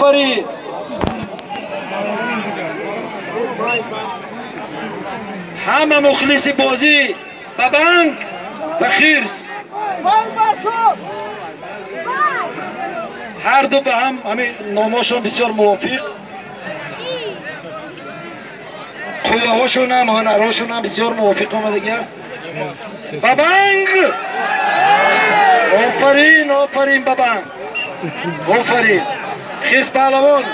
Офарин. Ҳама мухлиси бозӣ Бабанг ва Хирс. Ҳар ду ба ҳам ҳамин номҳошон бисёр мувофиқ. Қувваҳошон ҳам ҳунарҳошон ҳам бисёр мувофиқ омадагӣ аст. Бабанг! Офарин, офарин Бабанг. Офарин. Хирс паҳлавон.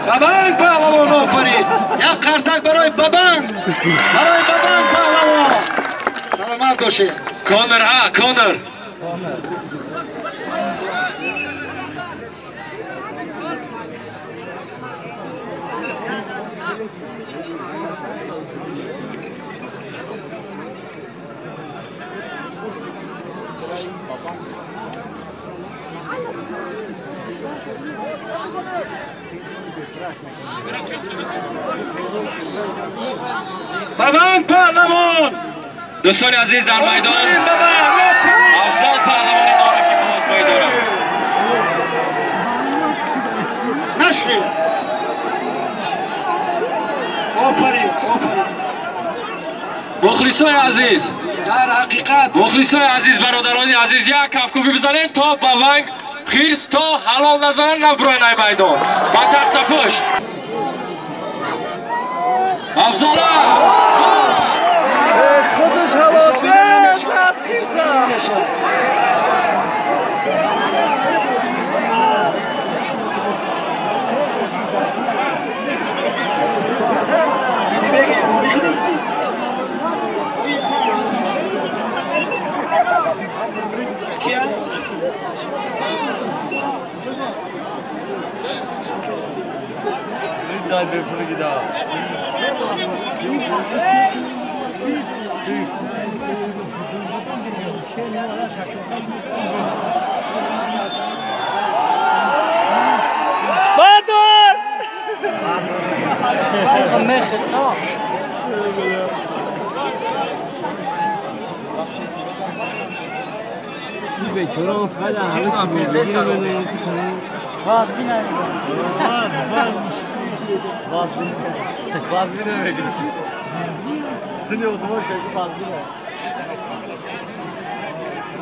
Бабанг паҳлавон, офарин. Як қарсак барои Бабанг. Барои Бабанг паҳлавон. Саломат бошед. Конор, ҳа, Конор. Бабанг паҳлавон. Дӯстони азиз, дар майдон Афзал паҳлавони нораки бозбоӣ дорад. Наши. Офарин, офарин. Мухлисои азиз, дар ҳақиқат мухлисои азиз, бародарони азиз, як кафкӯбӣ бизанем то Бабанг Хирс то ҳалол назананд набуранд ай майдон. Ба тахтапушт. Афзала! Худаш ҳалол шуд, Хирса. Бардор!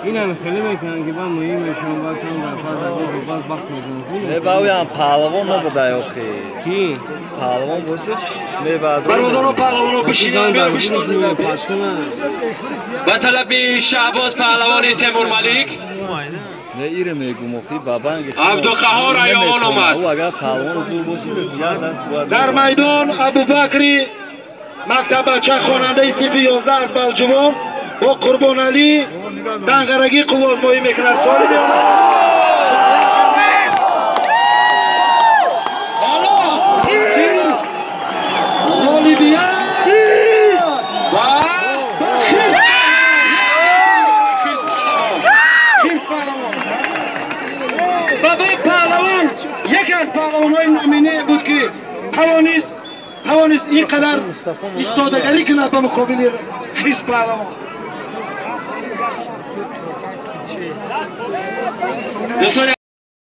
اینم خیلی میکنن که با مهمشون با کم در پاس باز بحث میکنن. نه باویان پهلوان نبوده آخه. کی؟ پهلوان باشه نه بعد. برادران پهلوانو بشینن بشینن. با طلبی شهباز پهلوان تیمور ملیک. نه ایره میگم آخه بابانگ. عبدالقهار ایوان اومد. او اگر پهلوان زور باشه دیگر دست باید. در میدان ابوبکری مکتب بچه خواننده صنف 11 از بلجوان با قربان علی دنگرگی قوازمایی میکنه. سال میامد غالبیت و خیس پهلوان. بابا پهلوان یکی از پهلوانهای نامینه بود که توانست اینقدر ایستادگری کند به مقابل خیس پهلوان. دوستان